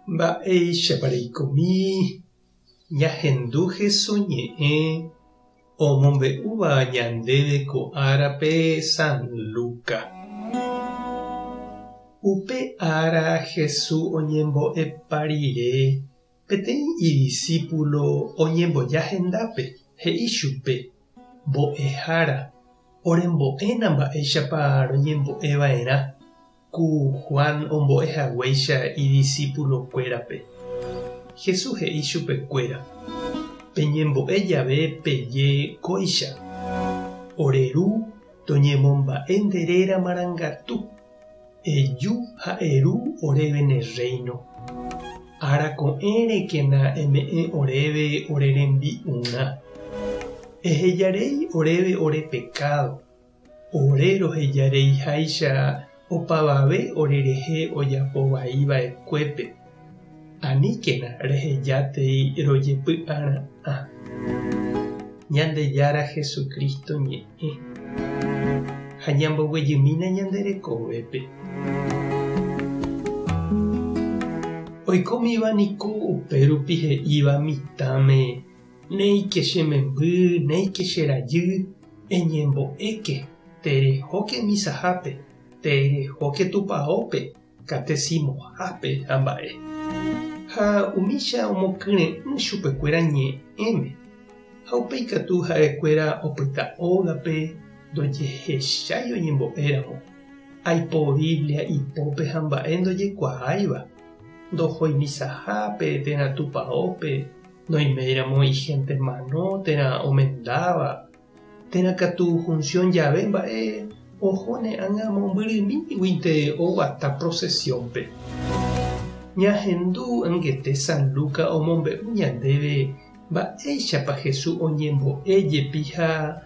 Mba'éichapa reikomi ñahendu Hesu ñe'ẽ omombe'úva ñandéve ko árape San Luca. Upe ára Hesu oñembo'epa rire Peteĩ idisípulo oñemboja hendápe, he'i chupe, Mbo'ehára, orembo'éna mba'éichapa roñembo'e va'erã, ku Juan ombo'e haguéicha idisipulokuérape. Jesús he'i chupekuéra, Peñembo'e jave peje kóicha, Ore Ru, toñemomba'e nde réra marangatu. Eju ha eru oréve ne rréino. Ára ko'ẽrekena eme'ẽ oréve ore rembi'urã. Ehejarei oréve ore pekádo, ore rohejareiháicha opavave orerehe ojapo vai va'ekuépe. Aníkena rehejátei rojepy'ara'ã. Ñandejára Jesucristo ñe'ẽ. Ha ñamboguejymína ñande rekovépe. Oikómiva niko upérupi he'íva mitãme, Néike che memby, néike che rajy, eñembo'éke, terehóke misahápe, terehóke tupaópe, katesimohápe ha mba'e. Ha umícha omokyre'ỹ chupekuéra ñe'ẽme, ha upéi katu ha'ekuéra opyta ógape ndojehechái oñembo'éramo, aipo Biblia ipópe ha mba'e ndojekuaáiva, ndohói misahápe térã tupaópe, noiméiramo ihénte mano térã omendáva, Térã katu hunsión jave mba'e ohóne ág̃a mombyrymíguinte oguata prosesiónpe. Ñahendu angete San Luca omombe'u ñandéve mba'éichapa Jesús oñembo'e jepi ha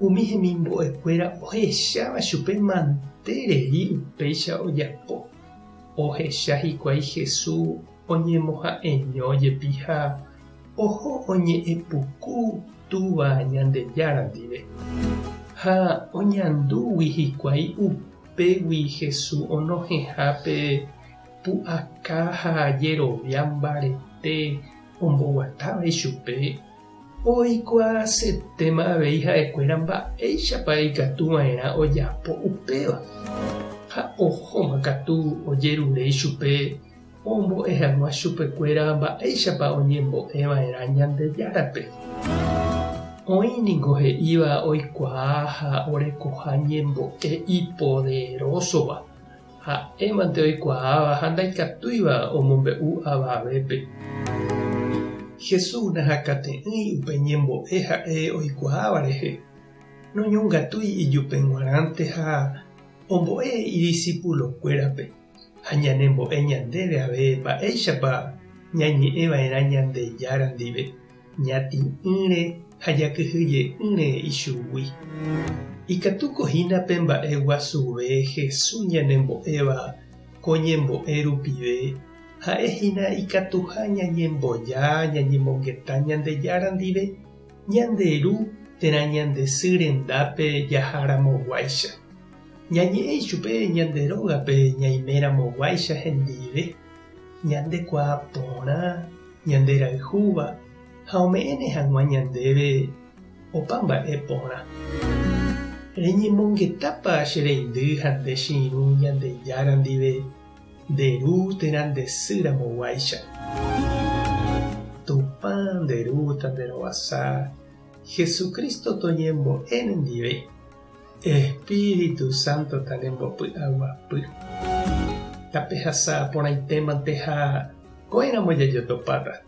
umi hemimbo'ekuéra ohecháva chupe manterei upéicha ojapo. Ohecha hikuái Jesús oñemoha'eño jepi ha oho oñe'ẽ puku Túva Ñandejára ndive. Ha oñandúgui hikuái upégui Jesús onohẽha pe pu'aka ha jerovia mbarete omboguatáva ichupe, oikuaasetéma avei ha'ekuéra mba'éichapa ikatu va'erã ojapo upéva. Ha ohóma katu ojerure ichupe Ombo'e hag̃ua chupekuéra mba'éichapa oñembo'e va'erã Ñandejárape. Oĩ ningo he'íva oikuaa ha orekoha ñembo'e ipoderósova, ha'émante oikuaáva ha ndaikatúiva omombe'u avavépe. Jesús nahakate'ỹi upe ñembo'e ha'e oikuaáva rehe, noñongatúi ijupe g̃uarãnte ha ombo'e idisipulokuérape. Ha ñanembo'e ñandéve ave mba'éichapa ñañe'ẽ va'erã Ñandejára ndive, ñatĩ'ỹre ha jakyhyje'ỹre ichugui. Ikatúko hína pe mba'e guasuve Jesús ñanembo'éva ko ñembo'e rupive, ha'e hína ikatuha ñañemboja ñañemongeta Ñandejára ndive, ñande ru térã ñande sy rendápe jaharamoguáicha. Ñañe'ẽ ichupe ñande rógape ñaiméramo guáicha hendive, ñande kuaa porã, ñande rayhúva ha ome'ẽne hag̃ua ñandéve opa mba'e porã. Reñemongetápa che reindy ha nde che irũ Ñandejára ndive nde ru térã nde sy ramo guáicha? Tupã nde ru tanderovasa, Jesucristo toñembo'e nendive. Espíritu Santo tanembopy'aguapy. Tapehasa porãitémante ha ko'ẽramo jajotopáta.